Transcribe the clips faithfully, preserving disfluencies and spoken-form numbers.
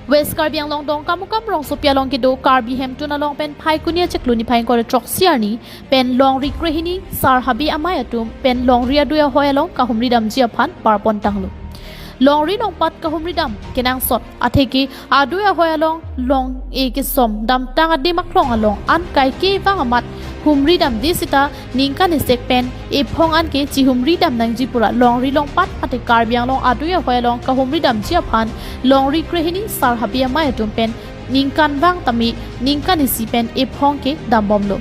West Karbi Anglong Dongkamukam rongsopi along kedo Karbi Hemtun along pen Phaikuni achiklo niphai ingkoi ra throksi arni pen Longri Krehini Sar Habe Amei atum pen Longri adui ahoi along kahumri damji aphan barpon tanglo. Longri longpat kahumri dam kenangsot atheke adui ahoi along long-e kesom damtang adim aklong along an kaike vang amat humri damde sita ningkan isek pen ephong anke chihumri dam nangji pura Longri longpat mate Karbi Anglong adui ahoi along kahumri damji aphan Longri Krehini Sar Habe Amei atum pen ningkan vang tame ningkan isi pen ephong ke dambomlo.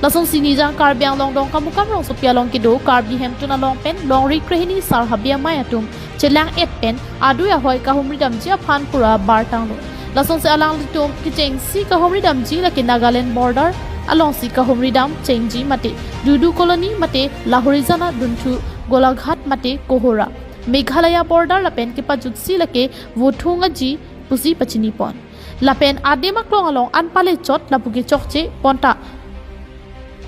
Lasonsi Nijang Karbi Anglong Dongkamukam rongsopi along kedo Karbi Hemtun along pen Longri Krehini Sar Habe Amei atum chelang-et pen adui ahoi kahumri damji aphan pura bartanglo. Lasonsi alanglitum kechengsi kahumri damji lake Nagaland border alongsi kahumri dam chengji mate Dudu Colony mate Lahorijan adunthu Golaghat mate Kohora, Meghalaya border lapen kepajutsi lake Vothung aji pusi pachinipon. Lapen adim aklong along an palechot lapu kechokche pon ta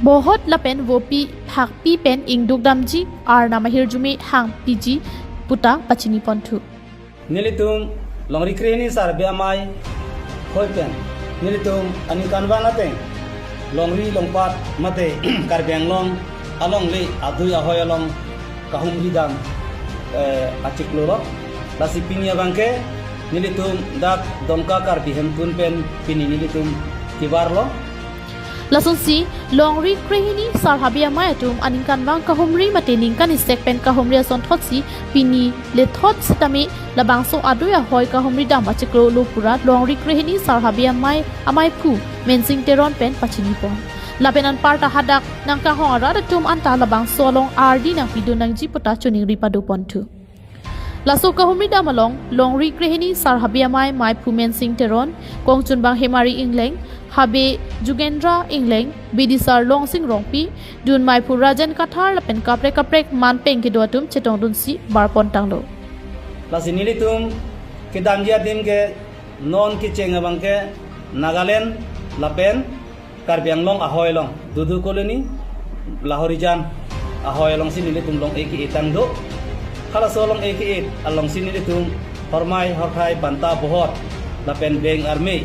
bohot lapen vopi phakpi pen ingduk damji arnam ahirjume hangpiji puta pachiniponthu. Nelitum Longri Krehini Sar Habe Amei hoi pen nelitum aningkanvang ateng Longri longpat mate Karbi Anglong alongle adui ahoi along kahumri dam, eh, achiklolo. Lasi pini abangke nelitum dak Dongka Karbi Hemtun pen pini nelitum kebarlo. Lasonsi Longri Krehini Sar Habe Amei atum aningkanvang kahumri mate ningkan isek pen kahumri asonthotsi pini lethot sitame labangso adui ahoi kahumri dam achiklolo pura Longri Krehini Sar Habe Amei ameiphu Mensing Teron pen pachinipon. Lapen anparta hadak nangkanghong arat atum anta labangso along ardi nangpidun nangji puta choningri padoponthu. Laso kahumri dam along Longri Krehini Sar Habe Amei meiphu Mensing Teron, kongchunbang Hemari Ingleng, Habe Jugendra Ingleng, bidisar Longsing Rongpi, dun meiphu Rajen Kathar lapen kaprek kaprek manpeng kedo atum chetongdunsi barpon tanglo. Lasi nelitum kedamji adim ke non kecheng abangke Nagaland lapen Karbi Anglong ahoi along, Dudu Colony, Lahorijan ahoi alongsi nelitum long-e ke-e tang do. Halaso long-e ke-e alongsi nelitum hormai horthai banta bohot lapen beng arme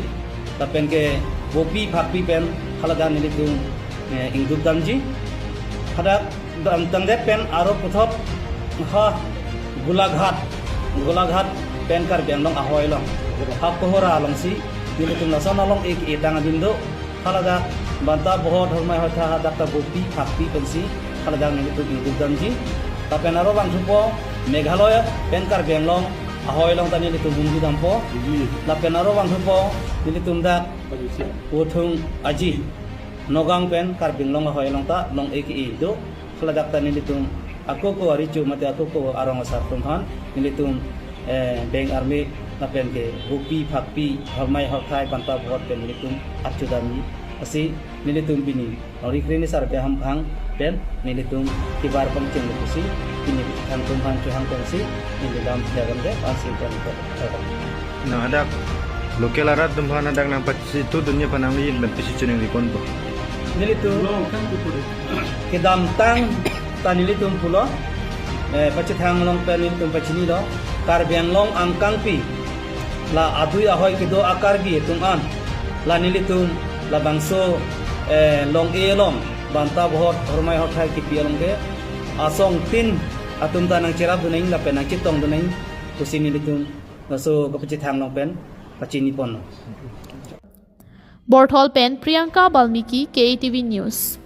lapen ke vopi phakpi pen haladak nelitum, eh, ingduk damji. Hadak dam tangdet pen aro puthot ha Golaghat, Golaghat pen Karbi Anglong ahoi along, ha Kohora alongsi nelitum lason along-e ke-e tang adim do. Haladak banta bohot hormai horthai hadak ta vopi phakpi pensi haladak nelitum ingduk damji. Lapen aro vangthupo Meghalaya pen Karbi Anglong ahoi along ta nelitum humri dampo. Lapen aro vangthupo nelitum dak Vothung aji Nagaon pen Karbi Anglong ahoi along ta long-e ke-e do. Haladak ta nelitum ako ako arecho mate ako ako arong asar atum aphan nelitum, eh, beng arme lapen ke vopi phakpi hormai horthai banta bohot pen nelitum archo damji. Lasi nelitum pini Longri Krehini Sar Habe Amei aphan pen nelitum kebar pangchenglo pusi pini pachethang atum aphan kehang tongsi neli lam siagan ke ansi kan ke. Nang hadak local arat atum aphan hadak nangpachithu dunji aphan nangli pen pisi choningri ponpo. Nelitum kedamtang ta nelitum pulo, eh, pachethang along pen nelitum pachinilo, Karbi Anglong angkangpi la adui ahoi kedo a-Karbi atum an la nelitum labangso, eh, long-e along banta bohot hormai horthai kipi along ke asong tin atum ta nangcherapdun nang lapen nangchetongdun nang pusi nelitum laso kapachethang along pen pachiniponlo. Borthol pen Priyanka Balmiki, K A T V News.